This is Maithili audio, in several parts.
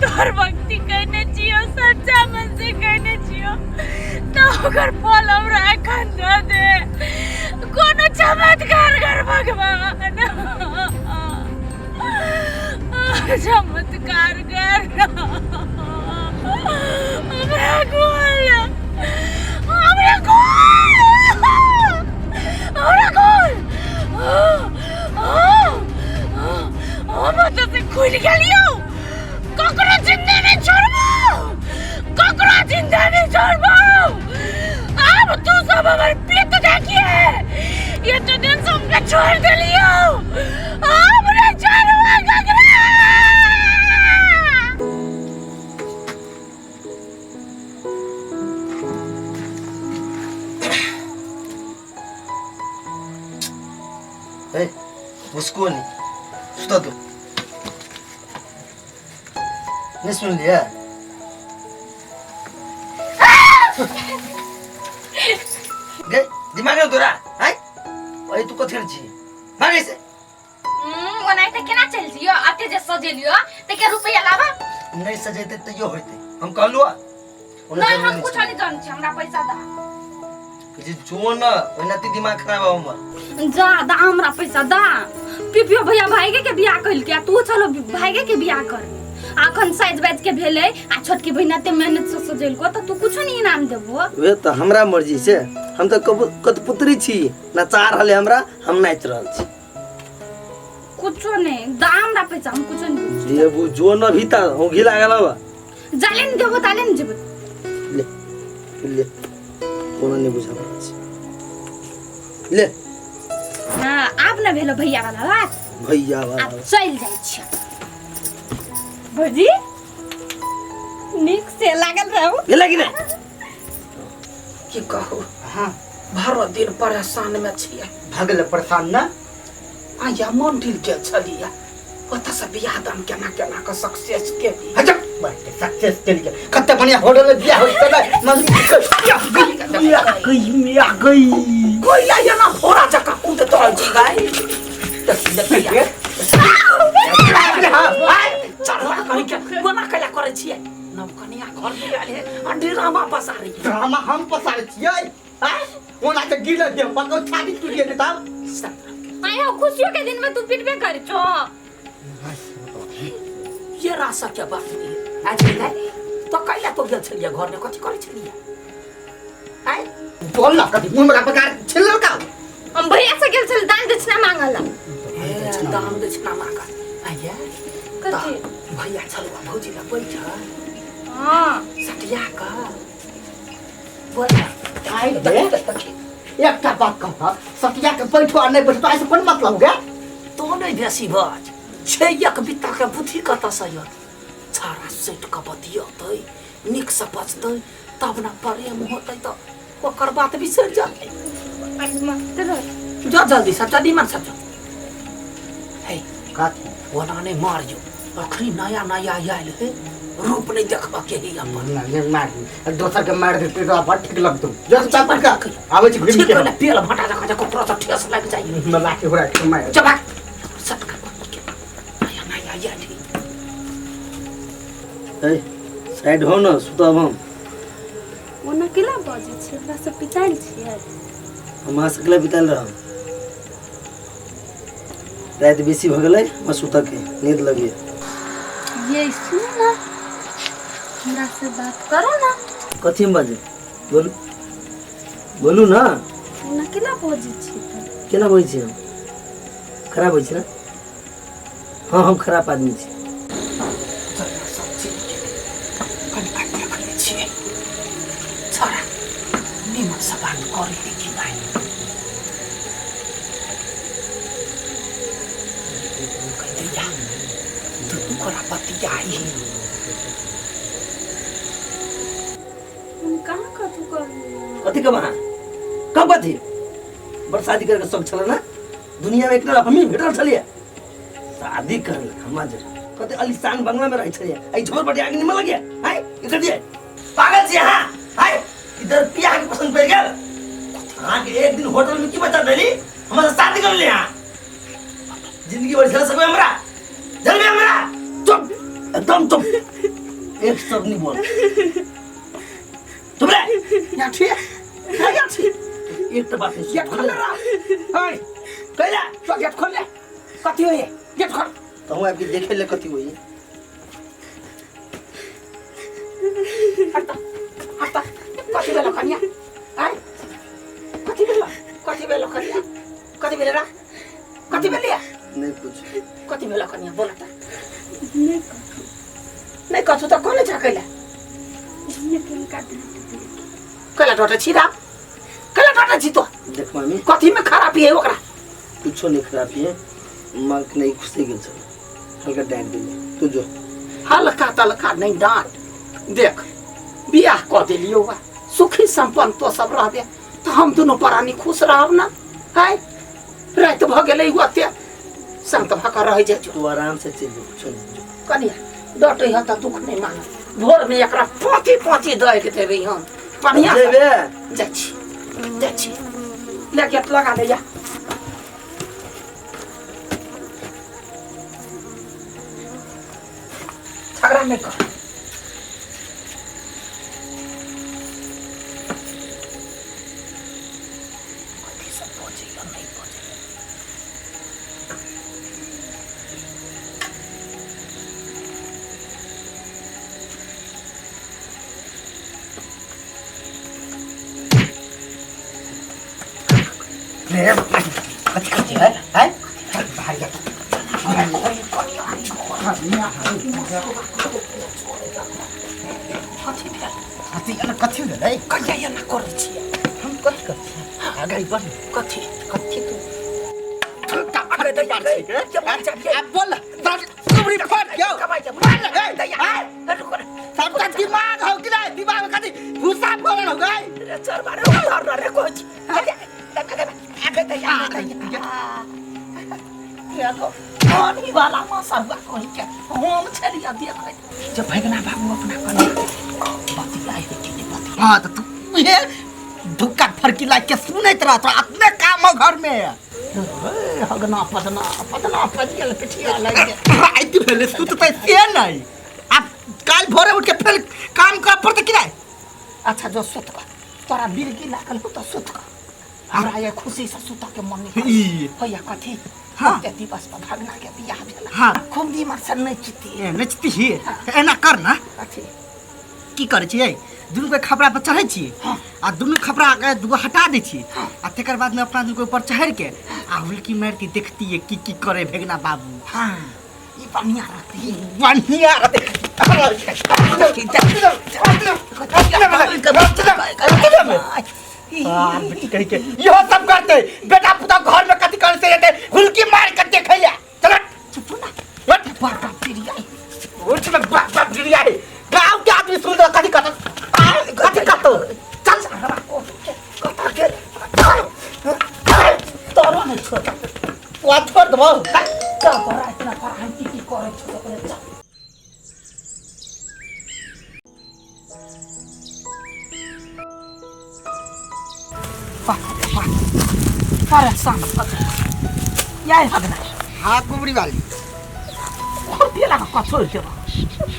तोहर भक्ति कयने छियो, सच्चा मन से कयने छियो, तऽ ओकर फल हमरा एखन दऽ दे। कोनो चमत्कार कर भगवान, चमत्कार कर। हमरा खोल, हमरा खोल, हमरा खोल। हम ओतऽ से खुलि गेलियौ। ककरो जिंदा नहीं छोड़बो, ककरो जिंदा नहीं छोड़बो। आब तू सब हमर पित देखिए, ये तो दिन से हमके छोड़ देलियो, आब नहीं छोड़बो ककरो। ए, उसको नहीं सुता दो। नहीं सुन लिया गे दिमाग में तोरा हैं? ओए तू कथी छी भागे से। ओनाहिते केना चलि जियो? अते जे सजेलियो त के रुपैया लाबा। नहीं सजेते तैयो होते, हम कहलु आ नहीं, हम कुछ नहीं जान छी, हमरा पैसा दा। जे जो न ओना ती दिमाग खराब हो हमर। जा दा हमरा पैसा दा। पिपियो भैया भाईगे के बियाह कइल के, तू चलो भाईगे के बियाह कर। अखन साइज बाज के भेलै आ छोटकी बहिना ते मेहनत से सजेलको त तू कुछो नहीं इनाम देबो। वे त हमरा मर्जी से, हम त कठपुतरी छी, नचा रहल हमरा, हम नाच रहल छी। कुछो नहीं दा हमरा पैसा, हम कुछो नहीं बुझै। देबू जो न भीता होगी लागल बा। जाले न देबो ताले न जेबो। ले ले, कोनो नहीं बुझा पड़ै छै। ले। हां, आब न भेलो भैया वाला बात। भैया वाला आब चल जाइ छी। भौजी नीक से लागल रहू। गेलै कि नहि? की कहू, हाँ भर दिन परेशान में छियै। भऽ गेलै परेशान ने? आया मंदिर गेल छलियै, ओतऽ से बियाह दान केना केना कऽ सक्सेस केली। अच्छा, सक्सेस केलियै। कते बढ़िया होटल में बियाह होइत छलै। मम्मी गई मिया गई कोइला एना फोड़ा जकाँ कूद रहल छी गाय। देखी देखी चढ़वा कहीं के कोना कैला करै छियै? नवकनिया घर में आयल है आ ड्रामा पसारै। ड्रामा हम पसारै छियै? आँय? ओना के गिरल देह पर तो छाती टूट गेल तब। आयो खुशियों के दिन में तू पिटबे कर छो। ये रासा के बात नहीं आज नहीं तो कैला तो गेल छलियै घर में, कथी करै छलियै? आय बोल ना, कथी मुंह में पकार छिलल का? हम भैया से गेल छल दान दक्षिणा मांगला। दान दक्षिणा मांगल आया कथी? भैया छलुआ भौजी ला बैठ। हां सटिया का बोल ना। आइ रे, एकटा बात कह, सटिया के बैठो आ नहीं बैठो ऐसे कोन मतलब हो गया? तो नहीं बेसी बाज छै, एक बित्ता के बुद्धि कतऽ से आयत? छाड़ा सटि कऽ बतियतै, नीक से बजतै तब ने प्रेम होतै, तऽ ओकर बात बिसरि जेतै। जा जल्दी सब जा, निमन सब जा। हे कथी? ओना नहि मारियौ, अखनी नया नया आयल है, रूप नहीं देखबा के ही अपन। नहीं मार, दोसर के मार देते तो बड़ ठीक लगतौ। जब चापर का आबै छी घुमि ठीक के। कहले, पेल भाटा जकाँ जे ककरो से ठेस लागि जाइ। लाठी उड़ा के मार। जब सटका के नया नया आयल है। ए साइड हो न, सुतब हम। ओना केला बजै छी? हमरा सब पितायल छियै। हम अहाँ से केला बितायल रहब? राति बेसी भऽ गेलै, हमरा सुतऽ के नींद लगैया। ये सुन ना, हमरा से बात करो ना। कथी में बाजू? बोलू बोलू ना। ओना केना बजै छी? केना बजै छी हम? खराब होइ छी ना? हाँ, हम खराब आदमी छी। सब चीज के कनिका देख लै छियै, छोरा निमन से बात करै है कि नहि। कहि दैया दुनू गोरा बतियाई। हम कहाँ कथू कहलियै? कथी के बहाना? कब कथी? बड़ शादी करके शौक छलै ना? दुनिया में एकटा हमही भेटल छलियै शादी कर हमरा जे कते अलीशान बंगला में रहै छलियै, एहि झोर बटी आगे निमन लगिया? आय इधर दिए पागल छी अहाँ? आय इधर पिया के पसंद पड़ि गेल अहाँ के। एक दिन होटल में की बता देली, हमरा से शादी कर ले अहाँ। जिंदगी भर झेल सकबै हमरा? झेलबै हमरा? चुप, एकदम चुप। एक शब्द नहीं बोल। चुप रह। यहाँ ठीक यहाँ ठीक। एक तो बात नहीं। गेट खोल ले रहा हाय कैला तो गेट खोल ले कथी होइए गेट खोल। तो हम आपकी देखे ले कथी होइए। हट हट कथी भेलो कनिया आय कथी भेलो कथी भेलो कनिया कथी भेलो रा कथी भेलिया नहीं कुछ कथी भेलो कनिया बोल त नहीं नहीं कथू त कोने छ कैला कैला डटे छी रा कैला डटे छी तो देख मामी कथी में खराबी है ओकरा कुछो नहीं खराबी है मां के नहीं खुशी गेल छ हल्का डांट दिले तू जो हल्का तलका नहीं डांट देख बियाह क देलियो बा सुखी संपन्न तो सब रहबे तो हम दोनों प्राणी खुश रहब ना है रात भ गेलै ओते शांत भ के रह जाय तू आराम से चल जो कुछो नहीं कनिया डटे ह त दुख नहीं मानब भोर में एकरा पोती पोती दए के देबै हम बढ़िया जेबे जाइ छी जाइ छी ले गेट लगा ले जा झगड़ा नहीं कर कथी सब बजैया नहीं बजैया रे कथी कथी है है चल बाहर जा कथी भेल कथी एना कथी भेलै कहिया एना करै छियै हम कथी करै छियै अगाडि बढ़ कथी कथी तू अब बोल तुमरी फट गयो सबका दिमाग हो कि नहीं दिमाग में कथी भूसा भरल हो गई रे चल मारे उधर रे कोच पानी वाला मसरुआ कहि के हम छलिया देखै जब भगना बाबू अपना कने बतियाइ है कि नहीं बतिया। हाँ तो तू ये धुक्का फरकी लाग के सुनैत रह तो अपने काम हो घर में हगना पदना पदना पद गेल पिठिया लागि गेल राति भेलै सुततै से नहीं आब काल्हि भोरे उठ के फेर काम करऽ पड़तै कि नहीं। अच्छा जो सुत कर तोरा बिरगी लागल हो तो सुत कर हमरा ये खुशी से सुत के मन नहीं ई होया कथी हाँ। ते दिवस पर भगना के बियाह भेल हाँ। खूब दिमाग से नहीं चिती ए नचती ही एना कर ना कथी की करै छियै दुनू के खपरा पर चढ़ै छियै हाँ। आ दुनू खपरा के दूगो हटा दै छियै हाँ। आ तकर बाद में अपना दुनू के ऊपर चढ़ के आ हुलकी मारि के देखतियै की की करे भेगना बाबू। हाँ ई बढ़िया रहती बढ़िया रहतै। बेटी कही के इहो सब करते बेटा पुता घर में कथी करते रहते हुलकी मार के देखैया चल चुप ना हट बड़का पिरिया उठ में बाप बाप गिरिया है गांव के आदमी सुन रहा कथी कत कथी कत चल कता गेल तोरो नहीं छोड़ वा छोड़ देबो का तोरा इतना पढ़ाई की की करै छौ तो करे चल वाह वाह परेशान भऽ गेल। याय हगना हां कुबड़ी वाली खुरपी लगा कऽ छोड़ि देबऽ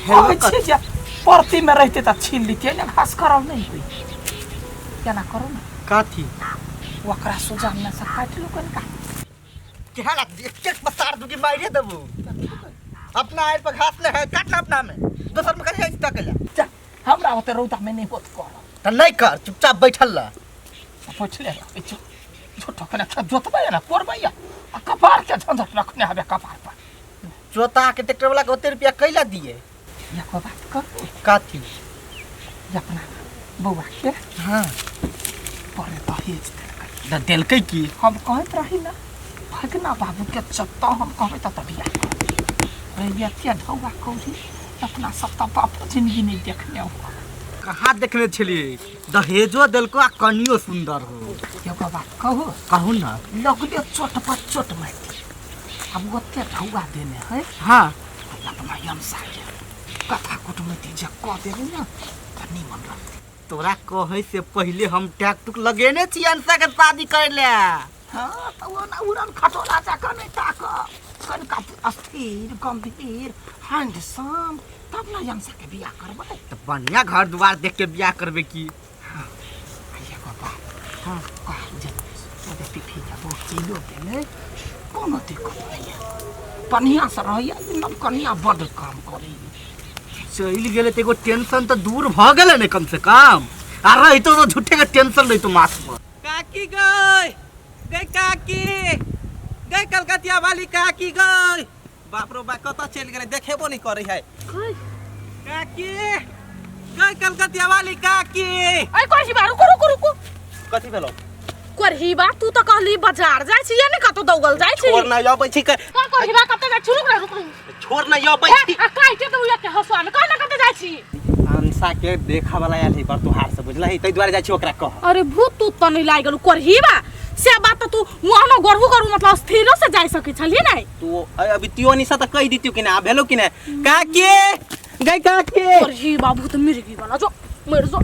कहै छियै जे परती में रहिते तऽ छीन लितियै ने घास करल नहि होइ केना करू ने कथी ओकरा सुजान से काटि लू कनिका केहा लाग एक एक पसार दुगी मारिए देबू अपना आड़ पर घास नहीं है काट ना अपना में दोसर में कहीं तक ले जा हमरा ओते रौदा में नहीं होत कर त नहीं कर चुपचाप बैठल रह बैठले रहबै झूठो कने खेत जोतबै ने कोरबै आ कपार के झंझट रखने हबे कपार पर जोता के ट्रैक्टर वाला के ओते रुपया कैला दिए एको बात कर कथी जे अपना बौआ के हां बड़े दहेज देलकै त देलकै की हम कहैत रही ना भगना बाबू के चत्ता हम कहबै तऽ बियाह रे एते ढौआ कौड़ी अपना सब तऽ बापो जिंदगी नहीं देखने हो कहाँ देखने छलिए दहेजो देलको आ कनियो सुंदर हो एगो बात कहू कहू ना लगले चोट पर चोट मारती अब ओते ढौआ देने है हाँ अपना यमसा के कथा कुटुमैती जे कऽ देबै ने तऽ निमन रहतै तोरा कहे से पहले हम टैक टुक लगेने छी अंशा के शादी करे ले। हाँ तो वो ना उड़न खटोला जकाँ नहि ताकब कनिका स्थिर गंभीर हैंडसम तब ने अंशा के बियाह करबै। तऽ बढ़िया घर दुआर देख के बियाह करबै की। आ एगो बात हाँ कह जे ओते पिफी के बहुत चलियो गेलै, कोनो दिक्कत नहि है, बढ़िआँ से रहैया, नव कनिया बड्ड काम करैया। चलि गेलै तऽ एगो टेंशन तऽ दूर भऽ गेलै ने कम से कम, आ रहितो तऽ झूठे के टेंशन रहितो माथ पर। काकी गई गई, काकी गई, कलकतिया वाली काकी गई। बाप रो बा, कतऽ चलि गेलै, देखेबो नहि करै है। काकी गई, कलकतिया वाली काकी। अरे करही बा, रुको रुको रुको। कथी भेलौ? करही बा, तू तऽ कहली बाजार जाइ छी या ने कतौ दौगल जाइ छी। छोड़ ना, अबै छी। का करही बा, कतऽ जाइ छी? रुक ना, रुक ना। छोड़ ना, अबै छी। आ काटे दू के हसुआ में, कहना कतऽ जाइ छी? अंशा के देखा वाला आयल है पर तोहार से बुझलही, ताहि दुआरे जाइ छी ओकरा कह। अरे भूत तूत तऽ नहीं लागि गेलौ करही बा? से बात तऽ तू वहनो गरहु गरहु मतलब स्थिरो से जाइ सकै छलियै नै। तू अभी तियो निशा तऽ कहि दितियो कि ना, आब भेलो कि ना? काकी गई, काकी। करही बा, भूत मिर्गी वाला, जो मर जो।